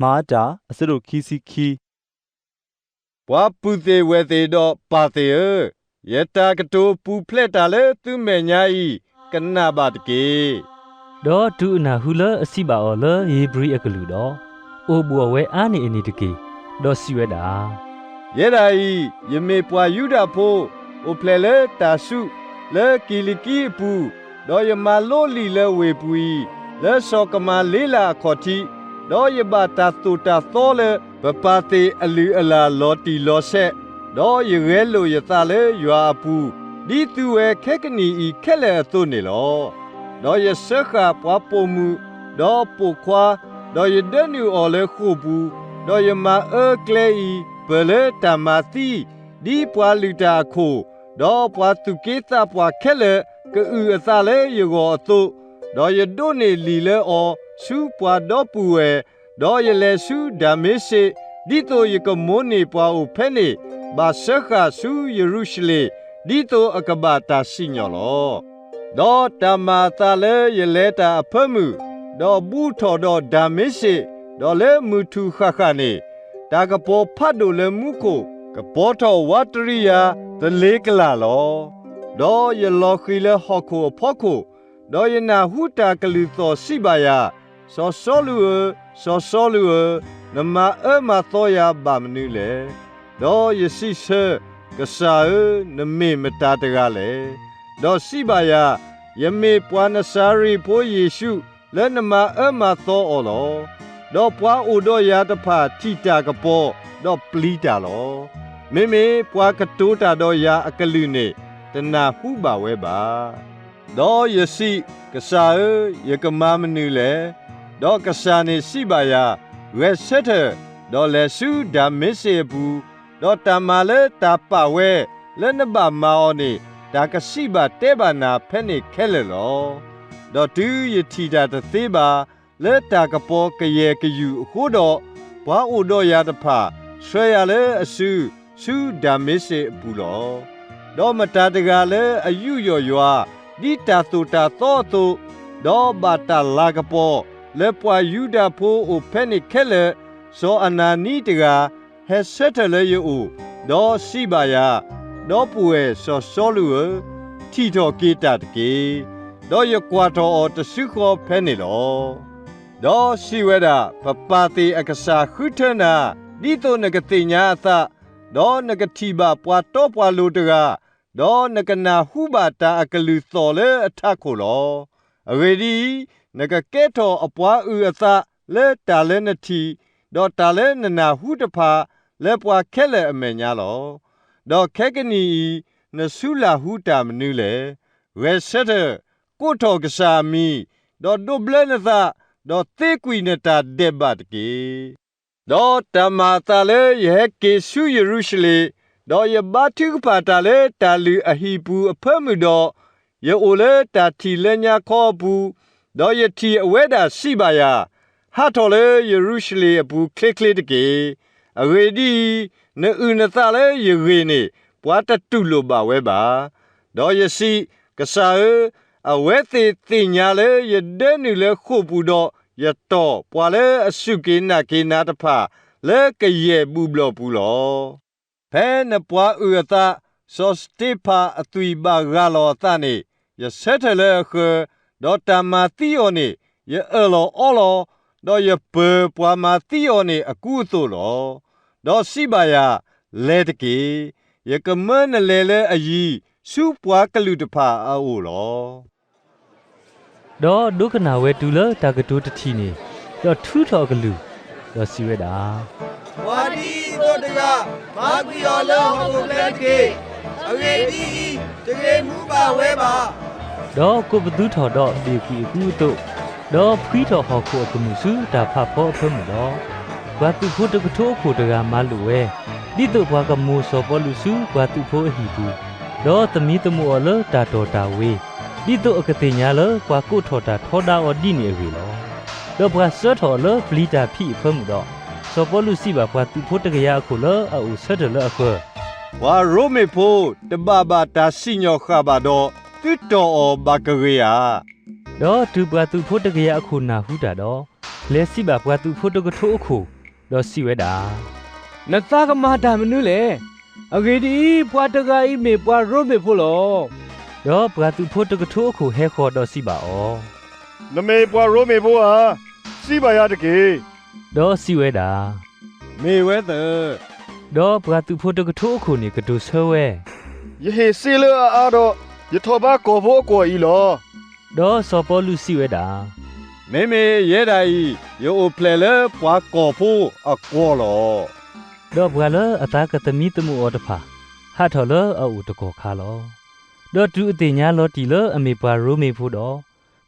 မၤအတၢ် အဆၢဒိၣ်ခံဆံခံ. ပှၤပုၢ်သ့ၣ်ဝဲၢ်သ့ၣ်ဒီးပၢ်သ့ၣ်ဧၢ, ယတၢ်ကတိၤပူၤဖျဲးတၢ်လၢသုမဲာ်ညါအံၤ ကနၣ်ဘၣ်တက့ၢ်. ဒီးတုၤအနၢ်ဟူလၢအစံးဘၣ်အီၤလၢဧ့ၤဘြံၤအကလုၢ်ဒီး, အိၣ်ဘူးအဝဲအါန့ၢ်အန့ၣ်တက့ၢ်, ဒီးစံးဝဲဒၣ်, ယဲဒၣ်အံၤ ယမ့ၢ်ပှၤယူဒၤဖိ, အိၣ်ဖျဲၣ်လၢတၢ်စူး, လၢကံၤလံးကံအပူၤ, ဒီးယမၤလိလံာ်လၢဝ့ၢ်ပူၤအံၤ, လၢစီၤကမၤလ့လးအခီၣ်ထံး, ဒီးယဘၣ်တၢ်သိၣ်တၢ်သီလၢပပၢ်သ့ၣ်အလုၢ်အလၢ်လီၤတံၢ်လီၤဆဲး, ဒီးယဂဲၤလိာ်ယသးလၢယွၤအပူၤ, ဒ်သုဝဲခဲကနံၣ်အံၤခဲလၢာ်အသိးန့ၣ်လီၤ. ဒီးယစၢဃာ်ပှၤပိာ်မုၣ်, ဒီးပိာ်ခွါ, ဒီးယဒၢနုာ်အီၤလၢဃိာ်ပူၤ, ဒီးယမၤအၢကျဲအံၤ ပၢၢ်လၢတၢ်မၤသံ, ဒ်ပှၤလုၢ်တၢ်အခိၣ်, ဒီးပှၤသူၣ်က့သးပှၢ်ခဲလၢာ် ကအုၣ်အသးလၢယဂီၢ်အသိး, ဒီးယဒိးန့ၢ်လံာ်လၢအီၤဆူပှၤဒီပုၢ်ဝဲၢ်, ဒီးယလဲၤဆူဒၤမ့းစ့း, ဒ်သိးယကမိၣ်န့ၢ်ပှၤအိၣ်ဖဲန့ၣ်, ဘၣ်စၢဃာ်ဆူယရူၤၡလ့ၣ်, ဒ်သိးအကဘၣ်တၢ်စံၣ်ညီၣ်လီၤ. ဒီးတၢ်မၤအသးလၢယလဲၤတၢ်အဖၢမုၢ်, ဒီးဘူးထီၣ်ဒီးဒၤမ့းစ့း, ဒီးလၢမုၢ်ထူၣ်ဃၣ်ဃၣ်န့ၣ်, တၢ်ကပီၤဖးဒိၣ်လၢမူခိၣ် ကပီၤထီၣ်ဝးတရံးယၤသလ့ၤကလာ်လီၤ. ဒီးယလီၤဃံၤလၢဟီၣ်ခိၣ်အဖီခိၣ်, ဒီးယနၢ်ဟူတၢ်ကလုၢ်သီၣ်စံးဘၣ်ယၤ, စီၤစီလူးဧၢ, စီၤစီလူးဧၢ, နမၤအၢမၤသီယၤဘၣ်မနုၤလဲၣ်. ဒီးယစံးဆၢ, ကစၢ်ဧၢ, နမ့ၢ်မတၤတဂၤလဲၣ်. ဒီးစံးဘၣ်ယၤ, ယမ့ၢ်ပှၤနစၤရ့းဖိယ့ၣ်ၡူး လၢနမၤအၢမၤသီအီၤလီၤ. ဒီးပှၤအိၣ်ဒီးယၤတဖၣ်ထံၣ်တၢ်ကပီၤ, ဒီးပျံၤတၢ်လီၤ. မ့မ့ၢ်ပှၤကတိၤတၢ်ဒီးယၤအကလုၢ်န့ၣ် တနၢ်ဟူဘၣ်ဝဲဘၣ်. ဒီးယစံး, ကစၢ်ဧၢ, ယကမၤမနုၤလဲၣ်. ဒီးကစၢ်န့ၣ်စံးဘၣ်ယၤ, ဂဲၤဆၢထၢၣ်, ဒီးလဲၤဆူဒၤမ့းစ့းအပူၤ, ဒီးတၢ်မၤလၢတၢ်ပာ်ဝဲ လၢနဘၣ်မၤအီၤန့ၣ် တၢ်ကစံးဘၣ်တဲဘၣ်နၤဖဲန့ၣ်ခဲလၢာ်လီၤ. ဒီးတုၤယထံၣ်တၢ်တသ့ဘၣ် လၢတၢ်ကပီၤကယဲၢ်ကယူၢ်အဃိဒီး, ပှၤအိၣ်ဒီးယၤတဖၣ် ဆှၢယၤလၢအစု ဆူဒၤမ့းစ့းအပူၤလီၤ. ဒီးမတၤတဂၤလၢအယူးယီၣ်ယွၤ ဒ်တၢ်သိၣ်တၢ်သီအသိး, ဒီးဘၣ်တၢ်လၤကပီၤ လၢပှၤယူဒၤဖိအိၣ်ဖဲန့ၣ်ခဲလၢာ်, စီၤအနၤနံတဂၤ ဟဲဆၢထၢၣ်လၢယအိၣ်, ဒီးစံးဘၣ်ယၤ, ဒီပုၢ်ဝဲၢ်စီၤစီလူးဧၢ, ထံၣ်ထီၣ်က့ၤတၢ်တက့ၢ်. ဒီးယကွၢ်ထီၣ်အီၤတစုဃီဖဲန့ၣ်လီၤ. ဒီးစံးဝဲဒၣ်, ပပၢ်သ့ၣ်အကစၢ်ဃုထၢနၤ, ဒ်သိးနကသ့ၣ်ညါအသး, ဒီးနကထံၣ်ဘၣ်ပှၤတီပှၤလိၤတဂၤ, ဒီးနကနၢ်ဟူဘၣ်တၢ်အကလုၢ်သီၣ်လၢအထးခိၣ်လီၤ. အဂ့ၢ်ဒ်အံၤ, နကကဲထီၣ်အပှၤအုၣ်အသးလၢတၢ်လၢနထံၣ်, ဒီးတၢ်လၢနနၢ်ဟူတဖၣ် လၢပှၤခဲလၢာ်အမဲာ်ညါလီၤ. ဒီးခဲကနံၣ်အံၤ နဆူလၢ်ဟူတၢ်မနုၤလဲၣ်. ဂဲၤဆၢထၢၣ်, ကိးထီၣ်ကစၢ်အမံၤ, ဒီးဒိးဘျၢနသး, ဒီးသ့ကွံာ်နတၢ်ဒဲးဘးတက့ၢ်. ဒီးတၢ်မၤအသးလၢယဟဲက့ၤဆူယရူၤၡလ့ၣ်, ဒီးယဘါထုကဖၣ်တၢ်လၢတၢ်လုၢ်အဟံၣ်ပူၤအဖၢမုၢ်ဒီး, ယအိၣ်လၢတၢ်ထံၣ်လၢညါခီအပူၤ, ဒီးယထံၣ်အဝဲဒၣ်စံးဘၣ်ယၤ, ဟးထီၣ်လၢယရူၤၡလ့ၣ်အပူၤချ့ချ့တက့ၢ်. အဂ့ၢ်ဒ်အံၤ, နအုၣ်နသးလၢယဂ့ၢ်န့ၣ် ပှၤတတူၢ်လိာ်ဘၣ်ဝဲဘၣ်. ဒီးယစံး, ကစၢ်ဧၢ, အဝဲသ့ၣ်သ့ၣ်ညါလၢယဒၢနုာ်လၢဃိာ်ပူၤဒီး ယတီၢ်ပှၤလၢအစူၢ်က့ၤနာ်က့ၤနၤတဖၣ် လၢကယဲၢ်ဘူၣ်ဘျီၣ်ပူၤလီၤ. ဖဲနပှၤအုၣ်အသး စီၤစတ့ဖၣ်အသွံၣ်ဘၣ်ဂၢ်လီၤအသးန့ၣ်, ယဆၢထၢၣ်လၢအဃၢၤ, ဒီးတၢ်မၤသံအီၤန့ၣ် ယအၢၣ်လီၤအီလီၤ, ဒီးယပၢၢ်ပှၤမၤသံအီၤန့ၣ်အကူအသိးလီၤ. ဒီးစံးဘၣ်ယၤ, လဲၤတက့ၢ်. ယကမၢနလဲၤလၢအယံၤ ဆူပှၤကလုာ်တဖၣ်အအိၣ်လီၤ. ဒီးဒိကနၣ်ဝဲတုၤလၢတၢ်ကတိၤတထံၣ်န့ၣ်, ဒီးထုးထီၣ်အကလုၢ်, ဒီးစံးဝဲဒၣ်, ပှၤဒ်အံၤအသိးတဂၤ, မၤကွံာ်အီၤလၢဟီၣ်ခိၣ်ချၢတက့ၢ်. အဂ့ၢ်ဒ်အံၤ, တဂ့ၤမူဘၣ်ဝဲဘၣ်. ဒီးကိးပသူထီၣ်ဒီးဘ့ၣ်ကွံာ်အကူအသိး, ဒီးဖှံထီၣ်ဟီၣ်ခိၣ်အကမူၣ်ဆူတၢ်ဖးဖီအဖၢမုၢ်လီၤ. ပှၤသုးဖိတကထိအခိၣ်တဂၤမၤလိာ်ဝဲ, ဒ်သိးပှၤကမိၤစီၤပီလူးဆူပှၤသုးဖိအဟံၣ်ပူၤ, ဒီးသမံသမိးအီၤလၢတၢ်တီၢ်တၢ်ဝ့ၤ, ဒ်သိးအကသ့ၣ်ညါလၢပှၤကိးထီၣ်တၢ်ထီဒါအီၤဒ်န့ၣ်အဂ့ၢ်လီၤ. ဒီးပှၤစၢထီၣ်အီၤလၢပျံၤတၢ်ဖံးအဖၢမုၢ်ဒီး, စီၤပီလူးစံးဘၣ်ပှၤသုးဖိတကယၤအခိၣ်လၢအအိၣ်ဆၢထၢၣ်လၢအဃၢၤ, ပှၤရိမ့ၤဖိတဘၣ်ဘၣ်တၢ်စံၣ်ညီၣ်ဃၣ်ဘၣ်ဒီး, သုတီၢ်အီၤဘၣ်ကဂ့ၤဧါ. ဒီးတုၤပှၤသုးဖိတကယၤအခိၣ်နၢ်ဟူတၢ်ဒီး, လဲၤစံးဘၣ်ပှၤသုးဖိတကထိအခိၣ်, ဒီးစံးဝဲဒၣ်, နသးကမၤတၢ်မနုၤလဲၣ်. အဂ့ၢ်ဒ်အံၤ, ပှၤတဂၤအံၤမ့ၢ်ပှၤရိမ့ၤဖိလီၤ. ဒီးပှၤသုးဖိတကထိအခိၣ်ဟဲဃီၤဒီးစံးဘၣ်အီၤ, နမ့ၢ်ပှၤရိမ့ၤဖိဧါ. စံးဘၣ်ယၤတက့ၢ်. ဒီးစံးဝဲဒၣ်, မ့ၢ်ဝဲသၢ. ဒီးပှၤသုးဖိတကထိအခိၣ်န့ၣ်ကတိၤဆၢဝဲ, ယဟ့ၣ်စ့လၢအအါဒီး, ယထီၣ်ဘါကီၢ်ဖိအကွီၢ်အံၤလီၤ. ဒီးစီၤပီလူးစံးဝဲဒၣ်, မ့မ့ၢ်ယဲဒၣ်အံၤ, ယအိၣ်ဖျဲၣ်လၢပှၤကီၢ်ဖိအကွီၢ်လီၤ. ဒီးပှၤလၢအသးကသမံသမိးအီၤတဖၣ်, ဟးထီၣ်လၢအအိၣ်တကီၢ်ခါလီၤ. ဒီးတုၤအသ့ၣ်ညါလီၤတံၢ်လၢအမ့ၢ်ပှၤရိမ့ၤဖိဒီး,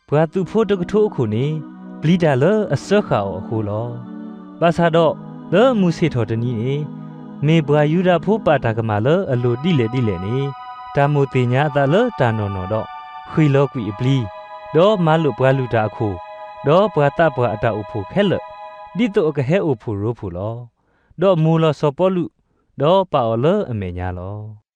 ပှၤသုးဖိတကထိအခိၣ်န့ၣ်, ပျံၤတၢ်လၢအစၢဃာ်အီၤအဃိလီၤ. ဘၣ်ဆၣ်ဒီး, လၢမုၢ်ဆ့ၣ်ထီၣ်တနံၤန့ၣ်, မ့ၢ်ပှၤယူဒၤဖိပာ်တၢ်ကမၣ်လၢအလိၤဒ်လဲၣ်ဒ်လဲၣ်န့ၣ်, တၢ်မိၣ်သ့ၣ်ညါအသးလၢတၢ်နီၢ်နီၢ်ဒီး, ဃ့ၢ်လီၤကွံာ်အပျံၤ, ဒီးမၤလိာ်ပှၤလုၢ်တၢ်အခိၣ်, ဒီးပှၤသးပှၢ်အတၢ်အိၣ်ဖှိၣ်ခဲလၢာ်, ဒ်သိးအကဟဲအိၣ်ဖှိၣ်ရိဖှိၣ်လီၤ. ဒီးမိၢ်လီၤစီၤပီလူး, ဒီးပာ်အီၤလၢအမဲာ်ညါလီၤ.